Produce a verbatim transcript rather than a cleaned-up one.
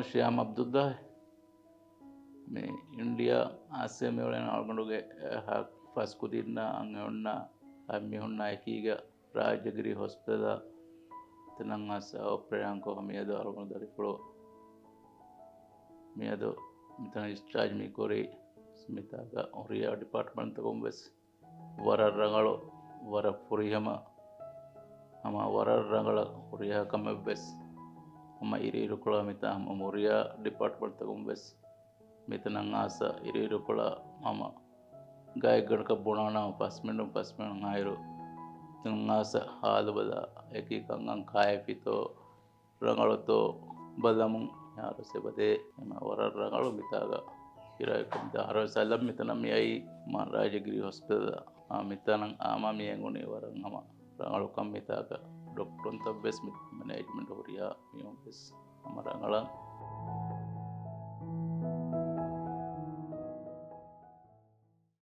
ޝިޔާމް އަބްދުއްލާހް. މި އިންޑިއާ އާސިޔާ މިއުޅޭނެ އަޅުގަނޑުގެ އެ، ހާ، ފަސް ކުދިންނާ އަންހެނުންނާ އަންމީހުންނާ އެކީގަ ރާއްޖޭގެ ހޮސްޕިޓަލަށް ތިނަން އާސް އޮޕަރޭޝަން ކޮށް މިއަދު އަޅުގަނޑު ދަރިފުޅު މިއަދު މިތަނަށް ޑިސްޗާޖް މި ކުރީ. މިތާގަ ހުރިހާ ޑިޕާޓްމަންޓްތަކުން ވެސް ވަރަށް ރަނގަޅު، ވަރަށް ފުރިހަމަ، ހަމަ ވަރަށް ރަނގަޅަށް ހުރިހާ ކަމެއް ވެސް ހަމަ އިރުއިރުކޮޅާ މިތާ ހަމަ ހުރިހާ ޑިޕާޓްމަންޓްތަކުން ވެސް މިތަނަށް އާސަ އިރުއިރުކޮޅާ ހަމަ ގާތްގަނޑަކަށް ބުނާނަމަ ފަސް މިނިޓުން ފަސް މިނިޓުން އައިރު ތިނަން އާސަ ހާލުބަލާ އެކީ ކަންކަން ކާއެފިތޯ ރަނގަޅުތޯ ބަލަމުން އަހަރު ސެބަދޭ ހަމަ ވަރަށް ރަނގަޅު މިތާގަ ކިރާއެކު މިތާ އަހަރު ސަލަމް މިތަނަށް މިއައީ މާ ރާއްޖޭގެ ހޮސްޕިޓަލަށް. އާ، މިތަނަށް އާމާ މި އެނގުނީ ވަރަށް ހަމަ ރަނގަޅުކަން މިތާގަ ޑޮކްޓަރުންތައް ވެސް މި މެނޭޖްމަންޓް ހުރިހާ މީހުން ވެސް ހަމަ ރަނގަޅަށް